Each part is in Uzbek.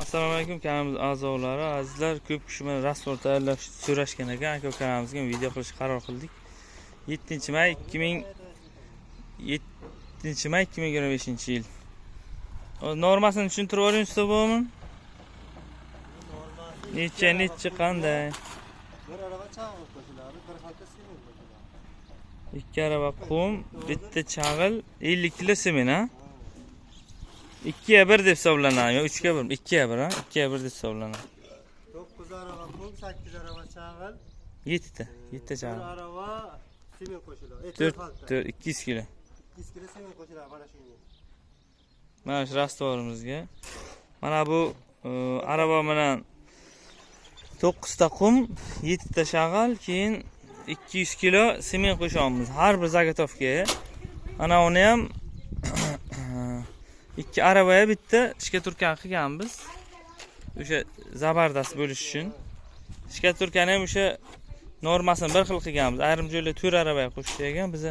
Assalomu alaykum kanalimiz a'zolari, azizlar. Ko'p kishi mana rasvor tayyorlash so'rashgan ekan. Aka kanalimizga video qilishga qaror qildik. 7 may 2025 yil. Normasini tushuntirib yuboring usta bo'mi? Necha necha qanday? Bir arava chag'il qo'shiladi, bir xalta sement qo'shiladi. 2 arava qum, bitta chag'il, 50 kilo sement, ha? 2'ya 1 deb hisoblanadi, yo 3'ga 1, 2'ya 1, ha? 2'ya 1 deb hisoblanadi. 9 arava qum, 8 arava chag'il, 7 ta, 7 ta chag'il. Bir arava sement qo'shiladi. 4 4 200 kilo. 200 kilo sement qo'shiladi mana shunga. Mana shu rastvorimizga. Mana bu arava bilan 9 ta qum, 7 ta shag'al, keyin 200 kilo sement qo'shamiz har bir zagotovkaga. Ana uni ham 2 aravaga bitta shkaturka qilganmiz. O'sha zabardast bo'lish uchun. Shkaturkani ham o'sha normasini bir xil qilganmiz. Ayrim joylar 4 aravaga qo'shishgan ekan. Biz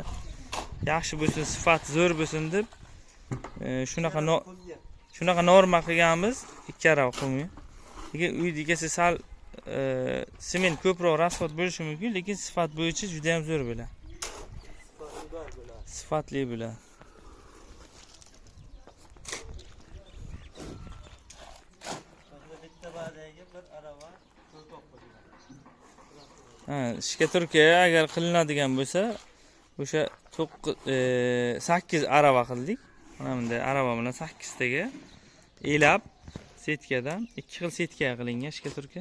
yaxshi bo'lsin, sifat zo'r bo'lsin deb shunaqa norma qilganmiz. 2 arava qumga. Lekin uyda egasi sal sement ko'proq rasxod bo'lishi mumkin, lekin sifat bo'yicha juda ham zo'r bo'ladi. Sifatli bo'ladi. Bitta badaga bir arava to'rtoq qo'shiladi. Ha, shkaturka agar qilinadigan bo'lsa, o'sha 8 arava qildik. Mana bunday arava bilan 8 taga elab setkadan 2 xil setka qilingan shkaturka.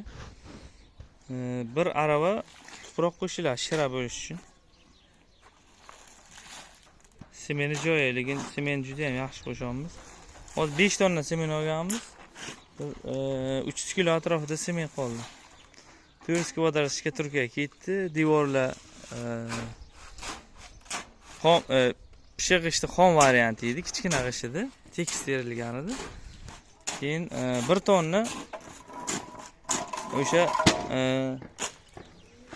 Bir arava tuproq qo'shiladi shira bo'lish uchun. Semeni joyi, lekin sement juda ham yaxshi qo'shamiz. Hozir 5 tonna sement olganmiz. 300 kilo atrofida sement qoldi. 400 kvadrat shkaturka ketdi. Devorlar xom, pishiq g'ishti xom varianti edi, kichkina g'isht edi, tekis terilgan edi. Keyin 1 tonna o'sha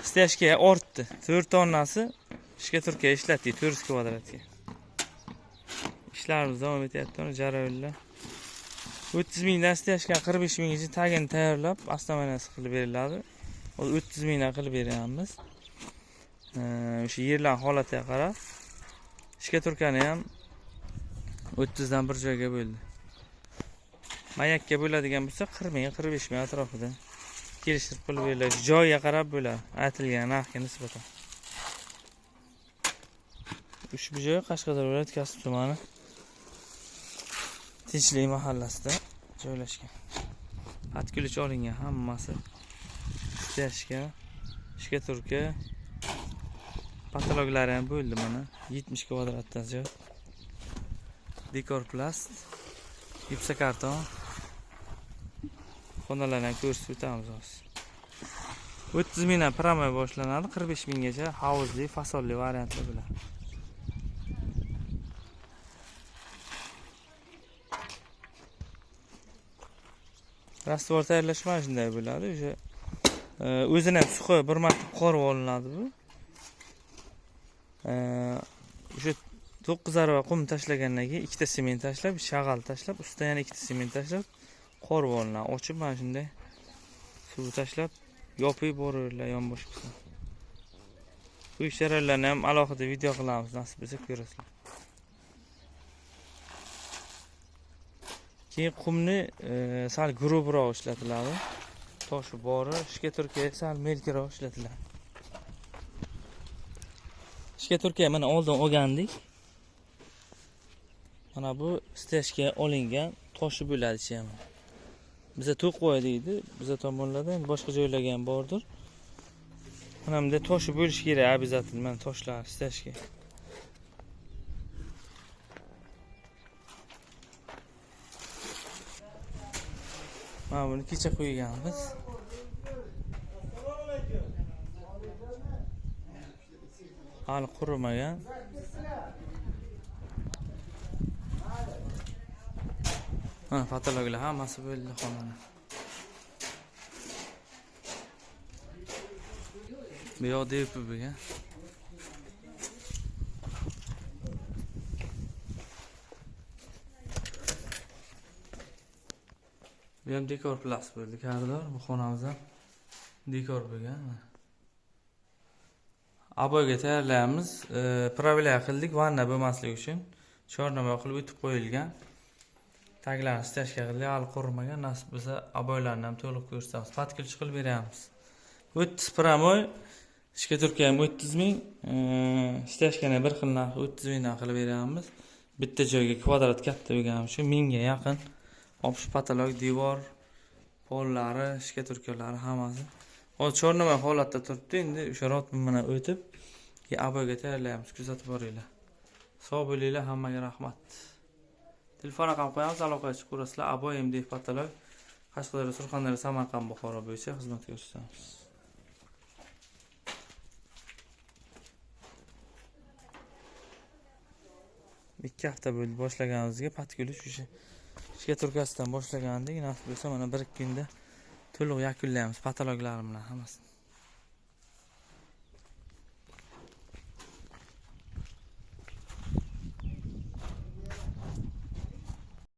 stяжка ortdi. 4 tonnasi shkaturka ishlatdik 400 kvadratga. Ishlarimiz davom etyapti, jarayonlar. 30 mingdan stяжка 45 minggacha tagini tayyorlab, основанияsi qilib beriladi. Hozir 30 mingdan qilib beryapmiz. O'sha yerlar holatiga qarab shkaturkani ham 30 dan bir joyga bo'ldi. Mayakka bo'ladigan bo'lsa 40 ming, 45 ming atrofida kelishtirib qilib beriladi. Joyiga qarab bo'ladi, aytilgan narxga nisbatan. Ushbu joy Qashqadaryo viloyati Kasb tumani Tinchlik mahallasida joylashgan. Xat-ключ olingan hammasi. Stяжка, shkaturka, patologlari ham bo'ldi mana 70 kvadratdan ziyod. Dekor plast, gipsokarton. Xonalarni ham ko'rsatib o'tamiz hozir. 30 mingdan promoy boshlanadi, 45 minggacha havuzli, fasonli variantlar bo'ladi. Rastvor tayyorlash mana shunday bo'ladi. O'sha o'zini ham suxi bir marta qorib olinadi bu. O'sha 9 arava qum tashlagandan keyin 2 ta sement tashlab, shag'al tashlab, ustidan yana 2 ta sement tashlab qorib olinadi. Ochib mana shunday suv tashlab yopib boraveradi yonbosh qismi. Bu jarayonlarni ham alohida video qilamiz, nasib bo'lsa ko'rasizlar. Keyin qumni sal grubroq ishlatiladi. Toshi bori, shkaturka sal melkiroq ishlatiladi. Shkaturka mana oldin olgandik. Mana bu stяжка olingan toshi bo'ladi ichi ham. Biza to'qvoy deydi, biza tomonlarda endi boshqa joylarga ham bordir. Mana bunday toshi bo'lishi kerak обязательно, mana toshlar stяжка. Mana buni kecha qo'yganmiz. Hali qurimagan. Mana patologlar hammasi bo'ldi xonada. Bu yoq DP bo'lgan. Bu Bu ham dekor plus bo'ldi koridor. Bu xonamiz ham dekor bo'lgan. Aboyga tayyorlaymiz. Provilya qildik, vanna bo'lmasligi uchun chornama qilib o'tib qo'yilgan. Taglarini stяжка qildik, hali qurimagan. Nasib bo'lsa aboylarni ham to'liq ko'rsatamiz. Под ключ qilib beramiz. 30 прямой, штукатурка ham 30 ming, стяжка ni bir xil narxi 30 mingdan qilib beramiz. Bitta joyga kvadrat katta bo'lgani uchun 1000 ga yaqin общий потолок, devor, pollari, штукатурка lari hammasi. Hozir chornama holatda turibdi. Endi o'sha rotman bilan o'tib, keyin aboyga tayyorlaymiz. Kuzatib boringlar. Sog' bo'linglar, hammaga rahmat. Telefon raqam qo'yamiz, aloqaga chiqaverasizlar. Aboy MDF потолок Qashqadaryo, Surxondaryo, Samarqand, Buxoro bo'yicha xizmat ko'rsatamiz. 2 hafta bo'ldi boshlaganimizga под ключ o'sha штукатурка sidan boshlagandik. Nasib bo'lsa, mana 1-2 kunda to'liq yakunlaymiz потолок lari bilan hammasini.